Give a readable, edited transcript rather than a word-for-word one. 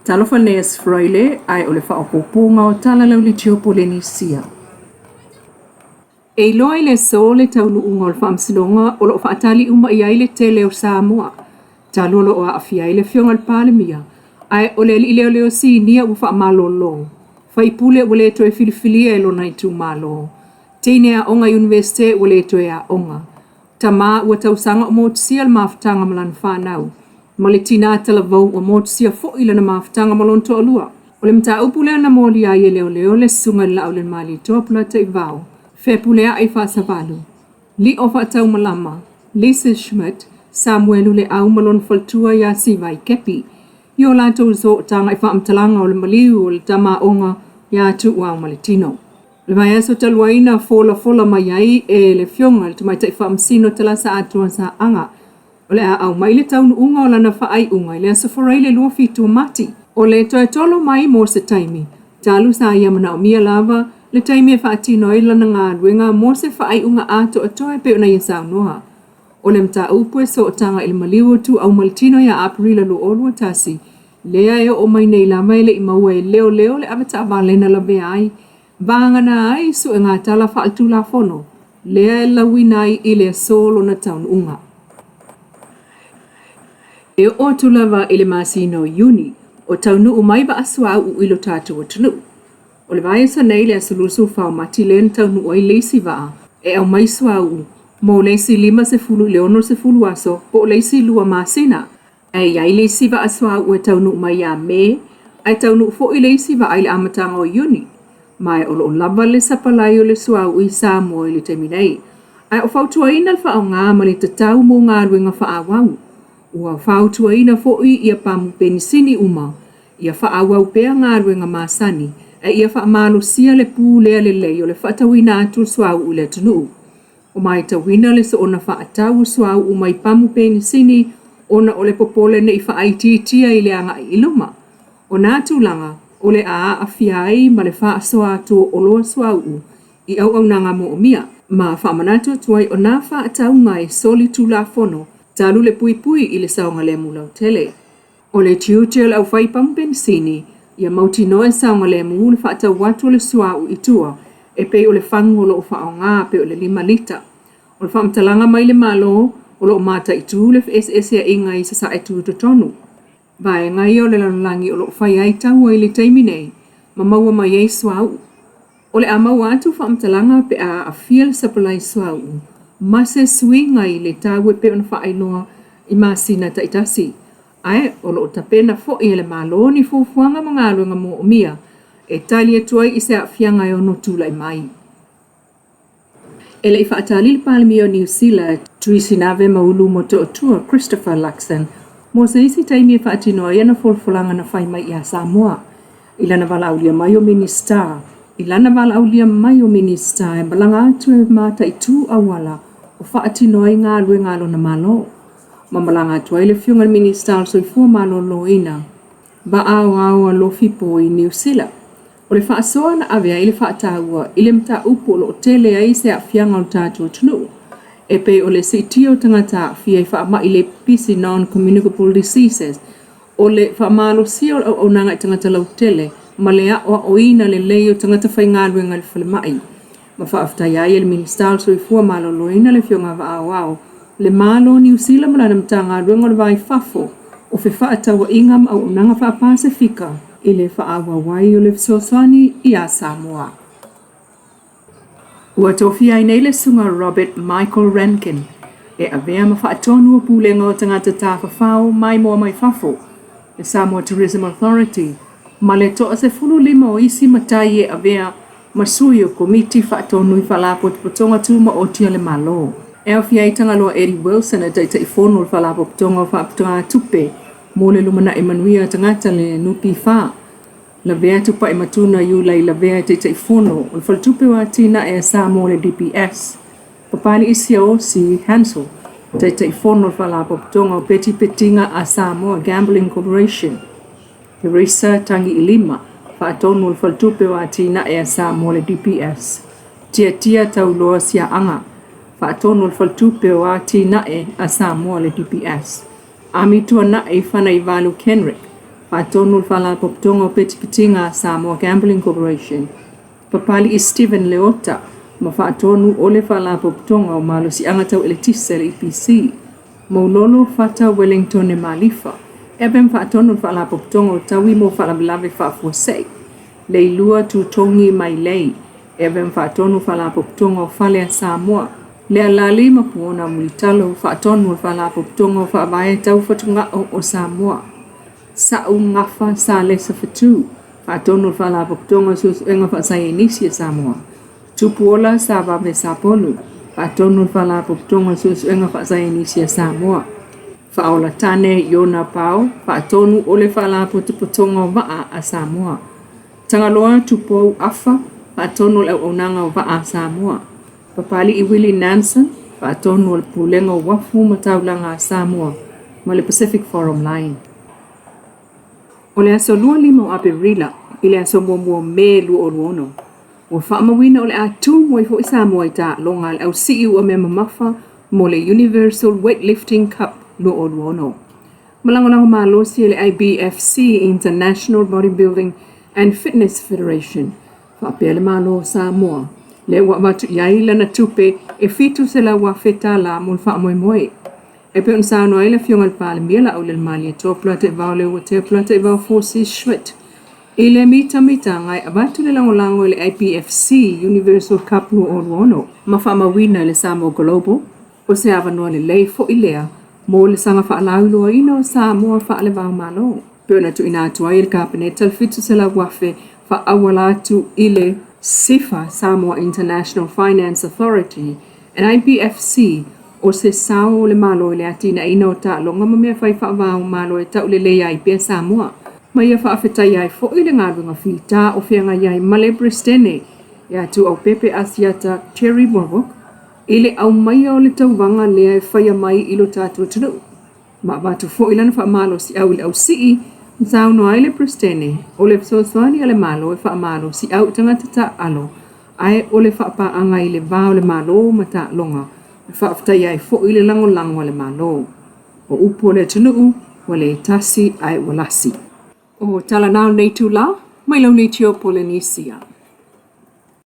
Talofa lenei Aso Faraile ae o le faaopoopoga o Tala Lauliti o Polenisia. E iloa i le aso le taunuuga o le faamasinoga o lo o faatali uma i ai le tele o Samoa, talu o lo o aafia ai le afioga i le Palemia, ae o le alii leoleo sinia ua faamalolo, faipule ua le toe filifilia e lona itumalo, teine aoga Iunivesite ua le toe aoga, tama ua tausaga o motusia le mafutaga ma lana fanau, ma le tinā talavou ua motusia foi lana mafutaga ma lona toalua. O le mataupu lea na molia ai e leoleo le susuga i le Laaulialemalietoa Polataivao Fepuleai Faasavalu, Lio Faataumalama, Lisa Schmidt, Samuelu Leau ma lona faletua ia Sivai Kepi, i o latou sootaga i faamatalaga o le maliu o le tama aoga ia Tuuau Maletino. O le vaiaso talu ai na folafola mai ai e le Afioga i le Tamaitai Faamasino Talasa Atoa Saaga o le a aumai le taunuuga o lana faaiuga i le Aso Faraile 27 o Mati. O le toe tolo mai mo se taimi, talu sa ia manaomia lava le taimi e faatino ai lana galuega mo se faaiuga atoatoa e pei ona ia saunoa. O le mataupu e sootaga i le maliu o Tuuau Maletino ia Aperila 2021, lea e oo mai nei lava e le i maua e leoleo le avetaavale na lavea ai, vagana ai suegatala faaletulafono lea e lauina ai i le aso lona taunuuga. E oo atu lava i le masina o Iuni, o taunuu mai vaa suauu i lo tatou atunuu. O le vaiaso nei le aso 24 o Mati lea na taunuu ai le isi vaa e aumai suauu mo le isi 50 i le 60 aso po o le isi 2 masina. Ae i ai le isi vaa suauu e taunuu mai ia Me, ae taunuu foi le isi vaa i le amataga o Iuni. Ma o lo o lava le sapalai o le suauu i Samoa i le taimi nei. Ae o fautuaina le faaaoga ma le tatau mo galuega faaauau. Ua fautuaina foi ia pamu penisini uma ia faaauau pea galuega masani ae ia faamalosia le pulea lelei o le faatauina atu o le suauu i le atunuu. Ua matauina le soona faatau o suauu mai pamu penisini ona o le popole ne i faaitiitia i le agai i luma. O na tulaga o le a aafia ai ma le faasoa atu o oloa suauu i auaunaga moomia, ma faamanatu atu ai o na faatauga e soli tulafono talu le puipui i le saogalemu lautele. O le tiute o le aufai pamu penisini ia mautinoa e saogalemu le faatau atu o le suauu i tua e pei o le fagu o lo o faaaoga pei o le 5 lita. O le faamatalaga mai le Malo o lo o mataitu le feeseeseaiga i Sasae tutotonu. Vaega ia o le lalolagi o lo o fai ai taua i le taimi nei ma maua mai ai suauu. O le a maua atu faamatalaga pe a aafia le sapalai suauu ma se suiga i le tau e pei ona faailoa i masina taitasi. Ae o lo o tapena foi e le Malo ni fuafuaga ma galuega moomia e tali atu ai i se aafiaga e ono tulai mai. E le i faatali le Palemia o Niu Sila, Tuisinave Maulu Motootua Christopher Luxon mo se isi taimi e faatino ai ana folafolaga na fai mai ia Samoa i lana valaaulia mai o Minisita i lana valaaulia mai o Minisita e malaga atu e mataitu auala o faatino ai galuega a lona Malo ma malaga atu ai le Afioga i le Minisita o le Soifua Maloloina Vaa Aoao a Lofipo i Niu Sila. O le faasoa na ave ai le faataua i le mataupu o lo o tele ai se aafiaga o le tatou atunuu, e pei o le siitia o tagata aafia i faamai le pipisi non-communicable diseases, o le faamalosia o le auaunaga i tagata lautele ma le aoaoina lelei o tagata faigaluega i le falemai. Ma faafetaia ai e le Minisita o le Soifua Maloloina le Afioga Vaa-Aoao le Malo o Niu Sila ma lana Matagaluega o le Va i Fafo o Fefaatauaiga ma Auaunaga Faa-Pasefika i le faaauau ai o le fesoasoani iā Samoa. Ua tofia ai nei le Susuga Robert Michael Rankin e avea ma faatonu o Pulega o Tagata Tafafao Maimoa Mai Fafo, le Samoa Tourism Authority, ma le 15 o isi matai e avea ma sui o Komiti Faatonu i Faalapotopotoga Tumaoti a le Malo. E aofia ai Tagaloa Eddie Wilson e Taitaifono o le Faalapotopotoga o Faaputugatupe mo le Lumanai Manuia o Tagata le NPF, Lavea Tupaimatuna Iulai Lavea e Taitaifono o le Faletupe o Atinae a Samoa le DBS, Papali'i Siaosi Hansel, Taitaifono o le Faalapotopotoga o Petipetiga a Samoa Gambling Corporation, Teresa Tagiilima, Faatonu o le Faletupe o Atinae a Samoa le DBS, Tiatia Tauloa Siaaga, Faatonu o le Faletupe o Atinae a Samoa le DBS, Ami Tuanai Fanaivalu Kenrick, Faatonu o le Faalapotopotoga o Petipetiga a Samoa Gambling Corporation, Papali'i Steven Leota, ma Faatonu o le Faalapotopotoga o Malosiaga Tau Eletise le EPC, Maulolo Fata Wellington Malifa, e avea ma Faatonu o le Faalapotopotoga o Taui mo Faalavelave Faafuasei, Leilua Tutogi Mailei, e avea ma Faatonu o le Faalapotopotoga o Fale a Samoa, Lealali Mapuona Mulitalo, Faatonu o le Faalapotopotoga o Faavae Tau Fatugao o Samoa, Sa'u Gafa Salesa Fetu, Faatonu o le Faalapotopotoga o Suesuega Faasaienisi a Samoa, Tupuola Savave Sapolu, Faatonu o le Faalapotopotoga o Suesuega Faasaienisi a Samoa, Faaola Tane Iona Pao, Faatonu o le Faalapotopotoga o Vaa a Samoa, Tagaloa Tupou Afa, Faatonu o le Auaunaga o Vaa a Samoa, Papali'i Willie Nanson, Faatonu o le Pulega o Uafu ma Taulaga a Samoa ma le Pacific Forum Line. O le aso 25 o Aperila i le aso 1 o Me 2026, ua faamauina o le a tumu ai foi Samoa i taaloga a le Ausii Uamea Mamafa mo le Universal Weightlifting Cup 2026. Ma lagolago malosi e le IBFC, International Bodybuilding and Fitness Federation, faapea le Malo o Samoa, lea ua avatu i ai lana tupe e $700,000 mo le faamoemoe. E pei ona saunoa ai le Afioga i le Palemia Laaulialemalietoa Polataivao Leuatea Polataivao Fosi Schmidt i le mitamitaga e avatu le lagolago i le IPFC Universal Cup 2026 ma faamauina i le Samoa Global, o se avanoa lelei foi lea mo le saga faalauiloaina o Samoa faale-va o Malo. Pei ona tuuina atu ai e le Kapeneta le $700,000 faaauala atu i le SIFA, Samoa International Finance Authority, and IPFC, o se sao o le Malo i le atinaeina o taaloga ma mea fai faava o Malo e tauleleia ai pea Samoa. Ma ia faafetaia ai foi le galuega fita o feagai ai ma le Peresetene ia Tuuaupepe Asiata Terry Wawok i le aumaia o le tauvaga lea e faia mai i lo tatou atunuu. Ma avatu foi lana faamalosiau i le ausii, na saunoa ai le Peresetene, o le fesoasoani a le Malo e faamalosiau i tagata taaalo, ae o le faapaaga i le va o le Malo ma taaloga, e faafetaia ai foi le lagolago a le Malo. O upu a le atunuu, ua le tasi ae ua lasi. O tala na o lenei itula, mai Launitio Polenisia.